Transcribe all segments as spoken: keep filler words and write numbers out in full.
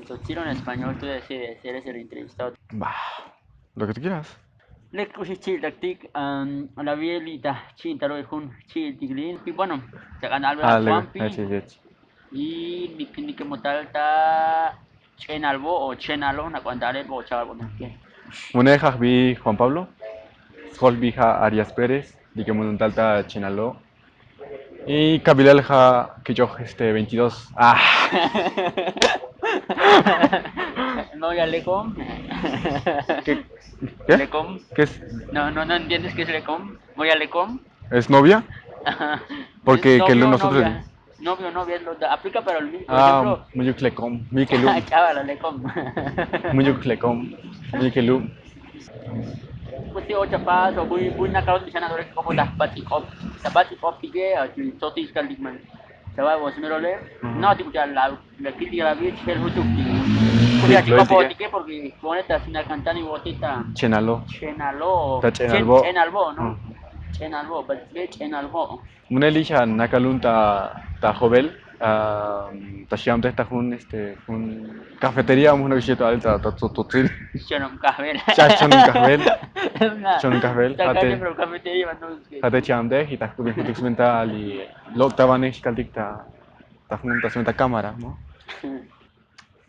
Lo tiro en español, tú decides, eres el entrevistado. Bah, lo que tú quieras. Lek k'uxi xchi'iltaktik a la vieli ta chi'il ta ro'il jun chi'iltik li'in. Y bueno, chak'an albert a juanpi. Y nik nik motal ta ch'enal vo o chenalo nak'uan ta alel vo chaval vo. Mune jajbi juan pablo. Sjolbi ja arias pérez. Nik motal ta chenalo. Y kabilal ja kich'oj este veintidós. Ah. No ya lekom. ¿Qué? ¿Qué? Lekom. ¿Qué es? No no no entiendes qué es lekom. Voy a lekom. ¿Es novia? Porque que nosotros. Novio novia es lo aplica para el mismo. Ah, ejemplo. Muyuk lekom muyuk elu. Chava la lekom. Muyuk lekom muyuk elu. Pues si ocha paso muy muy nakaro ti sana dore como da bati op. Sa bati op ti que a ti soti skal dikman. Sa va vos mero le. No ti kucha la la kiti la vi chel hutuk ti. Kucha ti kopo ti que porque boneta sina cantani botita. Chenalo. Chenalo. Ta chenalbo. Chenalbo no. Chenalbo bati chenalbo. Muneli xa nakalun ta ta jovel. Ta xyamtej ta jun este jun cafetería mujna xeto al ta ta tzototzil. Xchonum cafel. Xchonum cafel. Xchonum cafel. Jate. Jate xyamtej y ta jkubin jutik sventa li. Lok' ta vanej xkaltik ta ta jun ta sventa cámara no.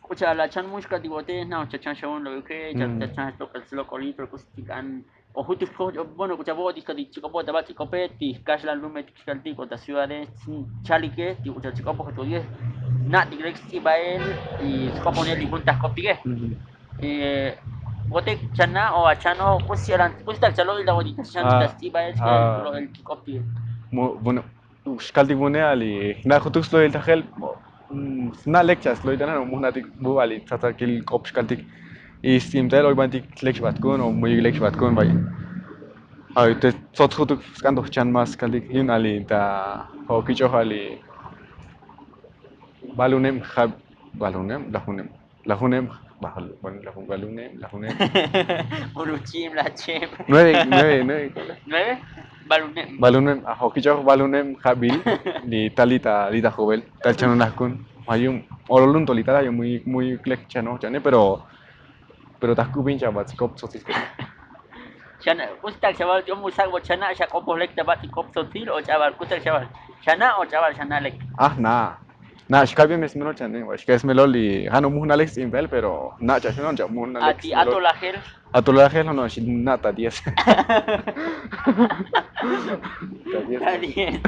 K'ucha' la chan muxka ti vote na chachan xaun lo que chachan xtok'al slok'olito k'us ti k'an. O jutik bueno k'ucha' vo'otik xka ti chik'opo ta batz'ikope ti kaxlan lumetik xkaltik o ta ciudades. Chalike ti k'ucha' chik'opo jatoye. Na'tik lek stz'ibael y sk'oponel ti jun tajk'optike. Votek chana o achano k'us xelan k'us tak chalo'il ta votik ta xan ta stz'ibael xkalo'el kik'optike. Bueno. Xkaltik vune' ali jna' jutuk slo'il ta jel. Jna' lek cha slo'il ta jna' mujna'tik vuba' ali tzatzakil k'op xkaltik. Y stz'im ta jel oy bantik lek xbatkun o muyuk lek xbatkun bay. Ay te tzotz jutuk sk'an to jchan mas xkaltik yun ali ta jokich'oj ali. Baluneb jab baluneb lajuneb. Lajuneb. Baluneb lajuneb. Uruchim lacheb. Nueve nueve nueve. Baluneb. Baluneb ajo kich'oj baluneb jabil. Li tal li ta li ta jubel tal chanunajkun. Mayum ololun to li tal ayo muy muy klej chanoj chane pero pero ta jkubin chabat skop tzotzil. Xan ustak xaval yom usak bo chana' xa k'opoj lek ta bat skop tzotzil o ch'abal ustak xaval chana' o ch'abal xana' lek. Aj na. Na' xkabien mesmelo chane' xkabien mesmelo li jano' mujnalej stz'inbel pero na' cha' xino' cha' mujnalej. Atolajel. Atolajel jano' xi' na' ta diez. Ta diez.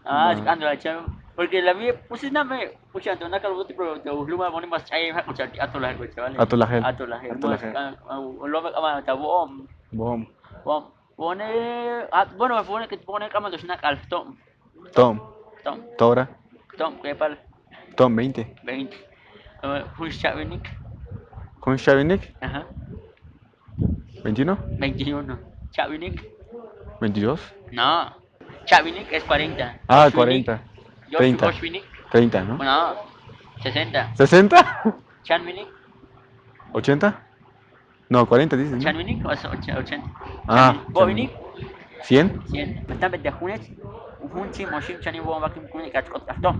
Ah xk'an la chano'. Porque la vi pusi na' me pusi anto na' kalvoti pero te ujluma boni mas ch'aye ja' kucha' atolajel kucha' vale. Atolajel. Atolajel. Lo me k'ama ta vo'om. Vo'om. Vo'om. Pone bueno pone que pone k'ama to xna' k'al tom. Tom. Tom. Tora. Tom kepal. Tom veinte. Veinte. Jun xcha'vinik. Jun xcha'vinik. Ajá. Veintiuno. Veintiuno. Cha'vinik. Veintidós. No. Cha'vinik es cuarenta. Ah cuarenta. Treinta. Treinta no. Sesenta. Sesenta. Chanvinik. Ochenta. No cuarenta dices no. Chanvinik o ochenta. Ah. Bovinik. Cien. Cien. Tambe te junet. Jun chim o xim chanin bo vakim kunik at k'ot k'al tom.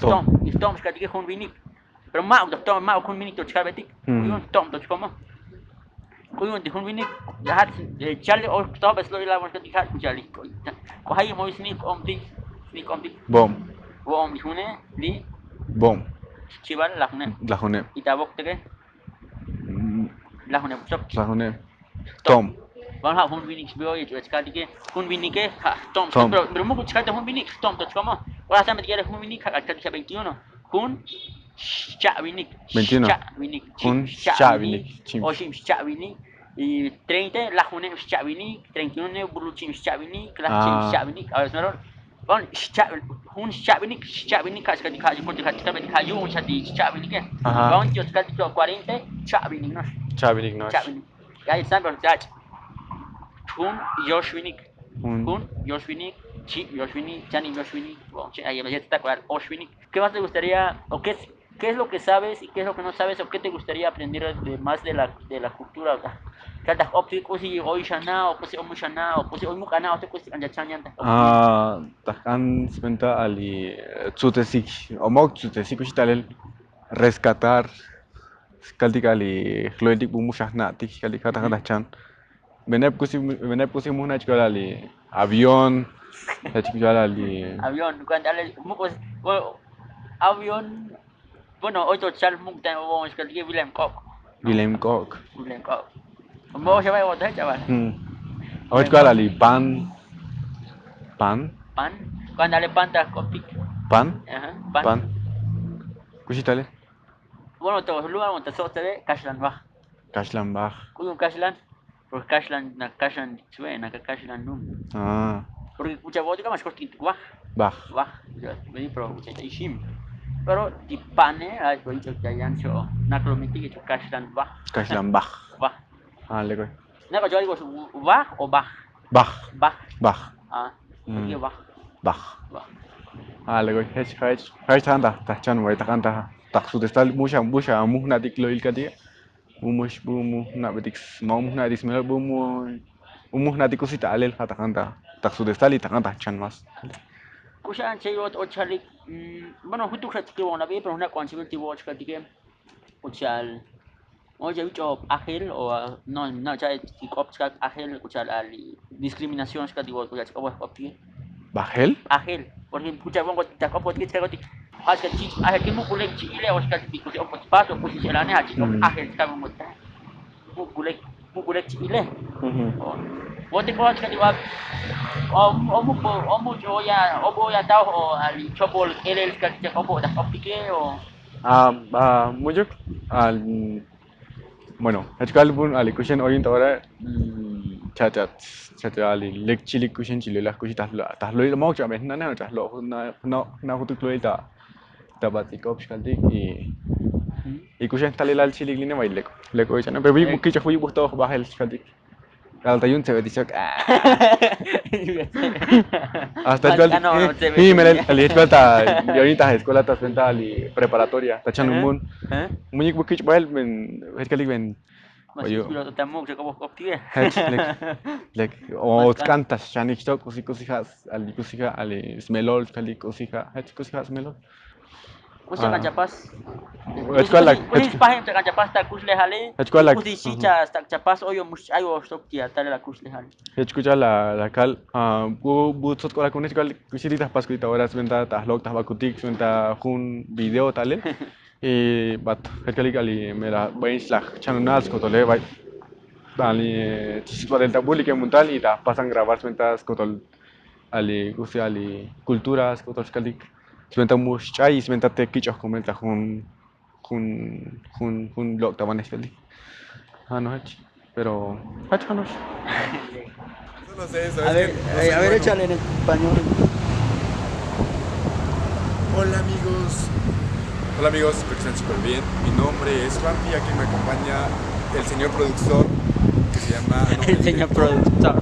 Tom. Tom xkatike jun vinik. Pero ma' to tom ma' jun vinik to chkalbetik. Kuyun tom to chkomo. Kuyun ti jun vinik. Jat chale o tom beslo ila mo xkatike jat kuchalik. K'o jayim oy snik k'omtik. Snik k'omtik. Bom. Bom li june li. Bom. Chival la june. La june. Itabok teke. Lajuneb. Lajuneb. Tom. Vamos a jun vinik xbioy ch'uechkaltike. Jun vinike ja' tom. Pero pero muku chkalta jun vinik tom to chkomo. Ora same tikere jun vinik ja' chkaltike veintiuno. Jun xcha'vinik. Veintiuno. Xcha'vinik. Jun xcha'vinik. Oxim xcha'vinik. Y treinta lajuneb xcha'vinik. Treinta y uno burluchim xcha'vinik lajchim xcha'vinik. Ahora es mero. Bon xcha'vinik xcha'vinik ja' xkati ja' yu'un xa ti xcha'vinike. Bon ti oxkati to' cuarenta. Cha'vinik nox. Cha'vinik nox. Ya yestan pero chach'. Jun yoxvinik. Jun yoxvinik. Chib yoxvinik. Chanim yoxvinik. Bon che ay yestan pero oxvinik. Ke mas te gustaria o ke? Ke es lo ke sabes y ke es lo ke no sabes o ke te gustaria aprender de mas de la de la kultura? Kal ta jk'optik k'usi oy xana' o k'usi oy muk'ana' o te k'usi k'an chachan yan ta jk'optik. Ta jk'an sventa ali tzutesik omok tzutesik uxi talel. rescatar, kaltik ali jloyeltik bu mu' xajna'tik kaltik ja' ta janta jchan. Venep kusi venep kusi mu' jna' chkal ali avión, chkal ali avión. Kuando ale mu' avión. Bueno, oy to chal muk' ta vo'on xkaltik vilem k'ok'. Vilem k'ok'. Vilem k'ok'. Mo xa va'e vo'on ta chaval. Oy chkal ali pan. Pan. Pan. Kuando ale pan ta k'optik. Pan. Pan. Kuxi tale. Bueno, to lugar ta so'tele kaxlan vaj. Kaxlan vaj. Kuyun kaxlan. Porque kaxlan na kaxlan chve na kaxlan lum. Porque kucha vo'otik ma xkoxtik vaj. Vaj. Vaj. Pero kucha ta ixim. Pero ti pane ay ko icho ta yan xo. Naklo miti icho kaxlan vaj. Kaxlan vaj. Vaj. Leko. Nako yo digo vaj o vaj. Vaj. Vaj. Vaj. Vaj. Vaj. Leko. Jech jech jech ta janta ta jchan vay ta janta ta jsudestal muxa muxa mujna'tik lo'il kaltik. Bu mu' bu mu' jna'betik ma' bu mu' jna'betik smelol bu mu' bu mu' jna'tik kusi ta alel ja' ta janta ta jsudestal y ta janta jchan más. Kuxan che yot ochalik. Bueno jutuk xa tiki vo'on labi pero jna' k'uan chivil ti vo'och kaltike. Kuchal. Oye vich'o p'ajel o no no cha' ti k'op chkal p'ajel kuchal ali discriminación xkal ti vo'och kuchal chk'op k'op ti. Bajel. Ajel. Porque kucha' vo'on ta k'op k'op ti. Ja' xkal chi ajel ki muk'ulek chi ile o xkal ti kusi o k'op paso kusi chelane ja' chi k'op ajel xkal vo'on ta muk'ulek muk'ulek chi ile. Vo'otik o xkal ti va o muk'u o muk'u ya o vo'oya ta o ali chopol k'elel xkal ti cha k'op o ta k'optike o. Muyuk. Bueno, jech kal bun ali kuxen oyin ta ora. Chach'at chach'at ali lek chilik kuxen chilelaj kuxi ta jlo'il mok cha'be jnane o chajlo' jna' jutuk jlo'il ta ta batz'ik'ob xkaltik. Y kuxen jtalelal chilik line vay lek lek oy ch'ane pero vuyuk bu kich'oj vuyuk bu jto'oj bajel xkaltik. Kal ta yun tsebetik chok. Hasta jech kal ti melel ali jech kal ta yoyin ta escuela ta sventa ali preparatoria ta chanun mun. Muñik bu kich' bael ven jech kalik ven. Mas kich' bilo ta muk' cha k'op k'op ti ve. Jech lek lek o tsk'an ta xchanik xtok kusi kusi ja' ali kusi ja' ali smelol kalik kusi ja' jech kusi ja' smelol. Kusi ja' chapas. Jech kual la kusi xpajem cha chapas ta kuxlejale. Jech kual la kusi xicha sta chapas oyo mux ch'ayo xtok ti atal la kuxlejale. Jech kuchal la kal bu bu tsotk'ola kune jech kual kusi ti ta jpas kuy ta ora sventa ta jlok ta jbakutik sventa jun video tale. Y bat jech kalik ali mera bayin xlaj chanunal skotole bay. Ali ti xisbatel ta bulike muntal y ta jpasan grabar sventa skotol ali kusi ali kultura skotol xkalik. Sventa mu xch'ay y sventa te kich'oj komel ta jun jun jun jun lok' ta vanex skalik. Jano jech pero jech janox. A ver, a ver, échale en español. Hola amigos. Hola amigos, espero que estén súper bien. Mi nombre es Juanpi, aquí me acompaña el señor productor que se llama... El señor productor.